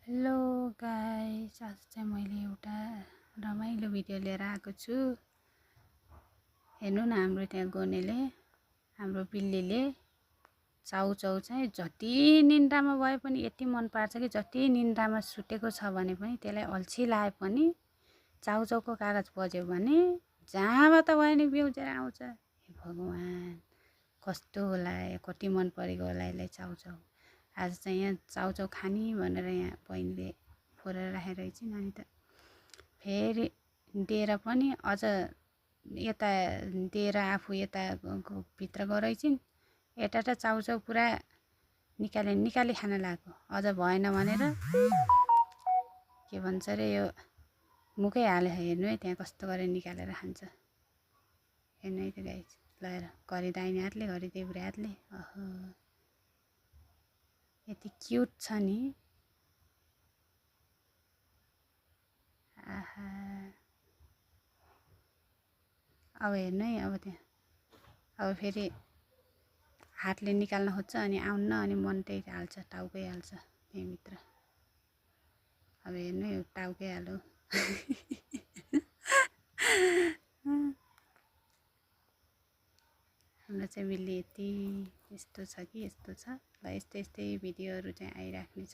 Hello guys, आज चाहिँ मैले एउटा रमाइलो भिडियो लिएर आएको छु। हेर्नु न, हाम्रो त्यहाँ गोनेले, हाम्रो बिल्लीले चाउचाउ चाहिँ जति निन्द्रामा भए पनि यति मन पार्छ कि जति निन्द्रामा सुतेको छ भने पनि त्यसलाई अल्छी लाए पनि चाउचाउको कागज बज्यो भने जहाँबाट भए नि बिउजेर आउँछ। हे भगवान्, कस्तो होला, कति मन परेको होला यसलाई चाउचाउ। आज चाहिँ यहाँ चाउचाउ खानी भनेर यहाँ बहिनीले फोरेर राखेर एकछिन, अनि त फेरि दिएर पनि अझ यता दिएर आफू यता भित्र गएर एकछिन यता चाउचाउ पुरा निकाली खान लाग्यो। अझ भएन भनेर के भन्छ अरे, यो मुखै हाले। हेर्नु है त्यहाँ कस्तो गरेर निकालेर खान्छ। हेर्नु है त गाइस, लगाएर घरि दाहिने हातले घरि देब्रे हातले। अहो, यति क्युट छ नि। आहा, अब हेर्नु है, अब त्यहाँ अब फेरि हातले निकाल्न खोज्छ अनि आउन्न, अनि मन त्यही हाल्छ, टाउकै हाल्छ त्यहीँभित्र। अब हेर्नु है, टाउकै हाल्यो। हाम्रो चाहिँ बिल्ली यति यस्तो छ कि यस्तो छ। ल, यस्तै भिडियोहरू चाहिँ आइराख्ने छ।